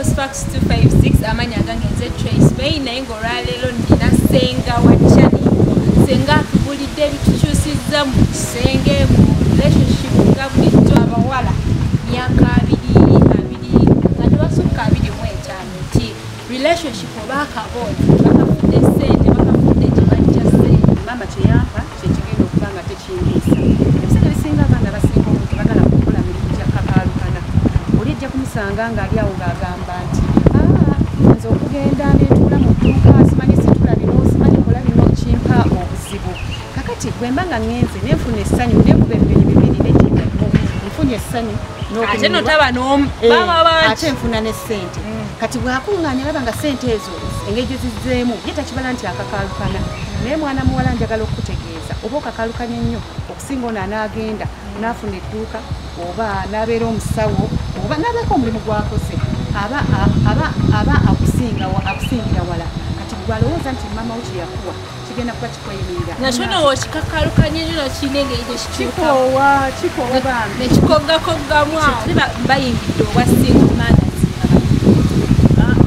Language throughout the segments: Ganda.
Ku Sparks 256 amanya gange nze Trace May, naye ng'olwaleero nina Ssenga wa Kyaningo. Ssenga atubulidde ebitukyusizza mu kisenge, mu relationship nga bulijjo abawala myaka 20 nga tebasukka 25 nti relationship oba akaboozi bakafudde ssente, bakafudde gye bajja ssente. Maama kyeyampa kyekigenda okuba nga tekindiisa. Ebiseera ebisinga abaana abasinga obungi bagala kukola mirimu gya kakaalukana. Oli ejja kumusanga ng'ali awo ng'agamba nti nze okugenda nentuula mu dduuka simanyi situla bino, simanyi kola bino, kimpa obuzibu. Kakati bwe mba nga ŋŋenze nenfuna essanyu, nekuba ebinyonyi bibiri n'ejjinja limu, nfunye essanyu ate notaba n'omu baba bangi ate nfuna ne ssente. Kati bw'akuŋŋaanya laba nga ssente ezo engeri gye zizzeemu ye takibala nti akakaalukana. Naye mwana muwala njagala okukutegeeza oba okakaalukanye nnyo okusinga ono anaagenda n'afuna edduuka oba n'abeera omusawo oba n'abeeko omulimu gw'akoze aba akusingira wala. Kati gwalowooza nti maama wo kye yakuwa kigenda kuba kikweyimirira. Nakyo nno w'okikakaalukanye nnyo kirina engeri gye kikyuka. Kikoowa bambi. Ne kikoggakoggamu awo. Bayingidde obwa single mothers.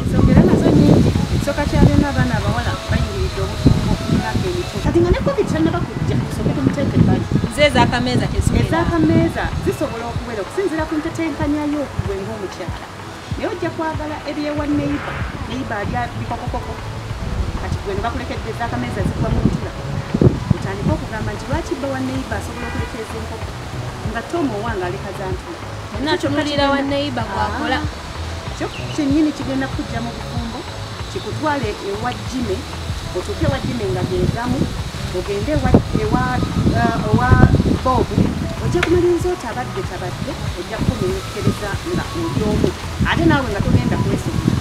Ensonga era nazo nnyingi. Ekisooka kya byonna abaana abawala bayingiridde obufumbo ku myaka emito. Kati nga ne COVID tannaba kujja, tusooke tumuteeke ebbali. Ze ez'akameeza teziwera. Ez'akameeza zisobola okuwera okusinziira ku ntetenkanya yo gwe ng'omukyala. Naye ojja kwagala ebyewa neighbor, neighbor alya bikokokoko. Kati gwe ne bakulekedde ez'akameeza zigwa mu ntula. Otandike okugamba nti lwaki bba wa neighbor asobola okulekeeza enkoko nga Tom owange aleka za ntula. Natunuulira wa neighbor bw'akola. Kyo kyennyini kigenda kujja mu bufumbo, kikutwale ewa Jimmy, otuuke ewa Jimmy nga geegamu, ogende ewa Bob, ojja kumaliriza otabadde tabadde, ojja kukomekereza nga oli omu. Ate naawe nga togenda kwesobola.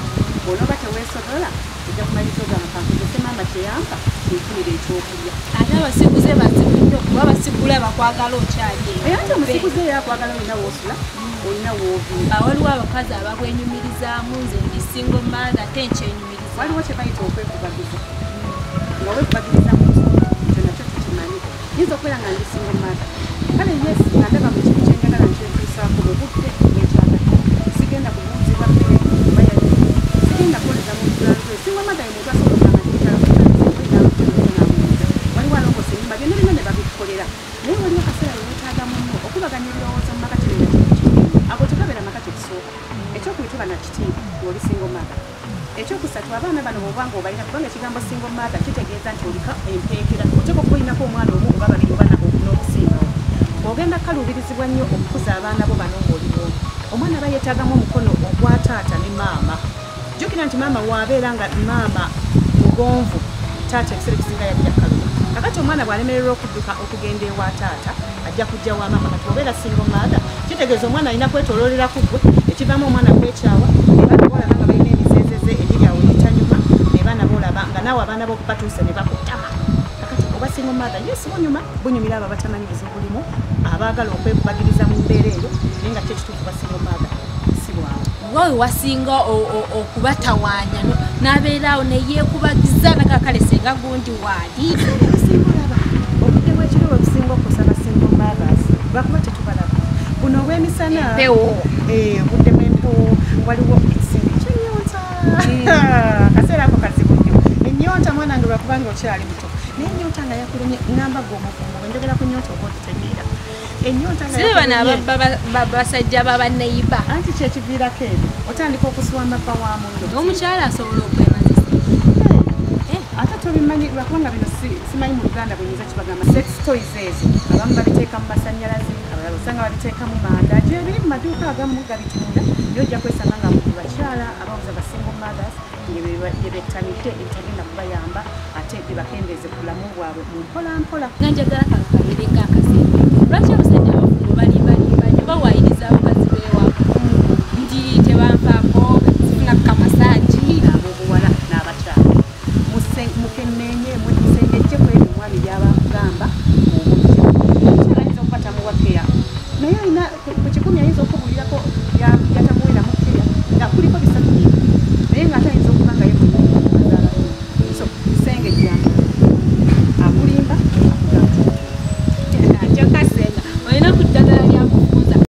Bw'onooba teweesobola, ojja kumaliriza ogamba kankozese maama kye yampa nfunire ekyokulya. Ate abasiguze bazibu nnyo kuba basigula bakwagala okyali eyo. Era nti omusiguze era akwagala olina w'osula, olina w'oviira. Waliwo abakazi ababwenyumirizaamu, nze ndi single mother ate nkyenyumiriza. Waliwo kye bayita okwekubagiza. Nga weekubagiriza mu nsonga, ekyo nakyo tukimanyi. Nyinza okubeera nga ndi single mother. Kale yes, nga ndaba mu kintu kye njagala nkyetuusaako mu budde bwe nkyagala. Sigenda kubuuzibwa mmere oba yadde. Sigenda kukoleza muntu lwange. Single mother ye muntu asobola okugamba nti mukyala n'amuwuliza. Waliwo alongoosa ennyumba byonna byonna ne babikukolera. Naye waliwo akaseera we weetaaga munno okubaganya ebirowoozo mu maka kibeera kintu kinene. Ago tegabeera maka tekisooka. Ekyokubiri toba na kitiibwa ng'oli single mother. Ekyokusatu abaana bano bw'oba ng'obalina kubanga ekigambo single mother kitegeeza nti oliko empeekera. Oteekwa okuba olinako omwana omu oba babiri oba n'okusingawo. Ogenda kukaluubirizibwa nnyo okukuza abaana bo bano ng'oli bw'omu. Omwana aba yeetaagamu omukono ogwa taata ne maama. Jjukira nti maama w'abeera nga maama mugonvu, taata ebiseera ebisinga yajja kukaluba. Kakati omwana bw'alemererwa okudduka okugenda ewa taata, ajja kujja wa maama. Kati obeera single mother, kitegeeza omwana alina kwetooloolera ku ggwe, ekivaamu omwana kwekyawa, ne baana b'olaba nga balina emizeezeze egiri awo egitanyuma, ne baana b'olaba nga naawe abaana bo batuuse ne bakutama. Kakati oba single mother, yes, bunyuma, bunyumira abo abatamanyi buzibu bulimu, abaagala okwekubagiriza mu mbeera eyo, naye nga kyo ekituufu ba single mother si bwangu. Wawe wasinga okubatawaanya n'abeera awo ne yeekubagiza nakakale senga gundi waali. Ebisinga olaba obudde bw'ekiro bwe businga okukosa ba single mothers lwakuba tetubalaba. Buno obw'emisana, empewo, obudde bw'empewo, waliwo ekisenge ky'ennyonta. Akaseera ako kazibu nnyo. Ennyonta mwana wange lwakubanga okyali muto, naye ennyonta nga yakulumye, ŋŋamba ggwe omufumbo bwe njogera ku nnyonta oba okitegeera. Ennyonta nga si bano yakulumye. Abasajja b'abanneyiba. Anti kyekiviirako ebyo, otandika okusuwa amabba wa munno. N'omukyala asobola okwemazisa. Ate tobimanyi lwakubanga bino simanyi mu Luganda bwe nyinza kibagamba. Sex toys ezo abamu babiteeka mu masannyalaze, abalala osanga babiteeka mu manda, gye biri mu maduuka agamu gabitunda. Naye ojja kwesanga nga mu bakyala ababuza ba single mothers bye bettanidde ebitagenda kubayamba ate bibakendeeze ku bulamu bwabwe mu mpola mpola. Nga njagala kano kabeere ng'akasembe. Lwaki abasajja abafumbo balimbalimba nnyo bawaayiriza abakazi b'ewaka nti tebanfaako, sifuna kamasaagi? Ab'obuwala n'abakyala mukenneenye musengejje ku ebyo omwami by'aba akugamba obujja. Omukyala ayinza okuba tamuwa keya, naye alina ku 100 ayinza okubulirako